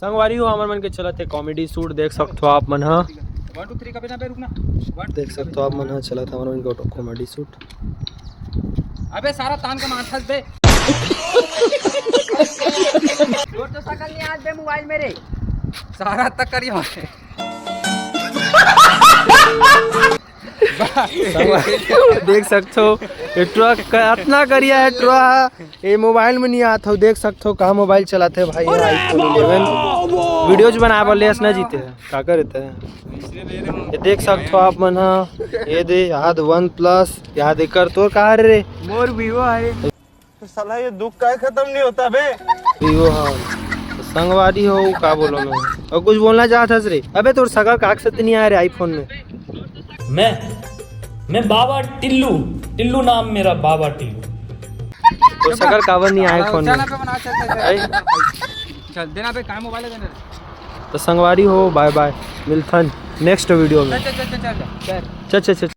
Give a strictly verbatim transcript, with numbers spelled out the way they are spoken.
संगवारी हो, हमर मन के चलत हे comedy shoot, देख सकथो आप मन ह। One, two, three, कभी ना बे, रुकना। One, two, देख सकथो आप मन ह, चलत हे हमर मन के comedy shoot। अबे सारा तान के मारथस बे। तोर तो शकल नहीं आत बे मोबाइल में रे। सारा तक करी मारे। देख सकथो, ये टुरा का अतना करिया हे टुरा। ये मोबाइल में नहीं आत हो, देख सकथो का मोबाइल चलाथे भाई, iPhone eleven। Videos बनाए बर लेस ना जीते, का करते? ये देख सकथो आप मन ह, ये दे याद OnePlus, याद एकर तोर का रे? मोर Vivo है। तो साला ये दुख का खत्म नहीं होता बे। Vivo, हाँ। तो संगवारी हो, का बोलो मैं? और कुछ बोलना चाहत हस रे? अबे तोर सगा काक से तो नहीं आया रे iPhone में? मैं, मैं बाबा टिल्लू, टिल्लू नाम मेरा, बाबा टिल्लू। तोर सगा काबर नहीं आया iPhone में? चल, देना बे, काम मोबाइल देना। तो संगवारी हो, bye bye, मिलथन next video में। चल, चल, चल, चल, चल। चल, चल, चल।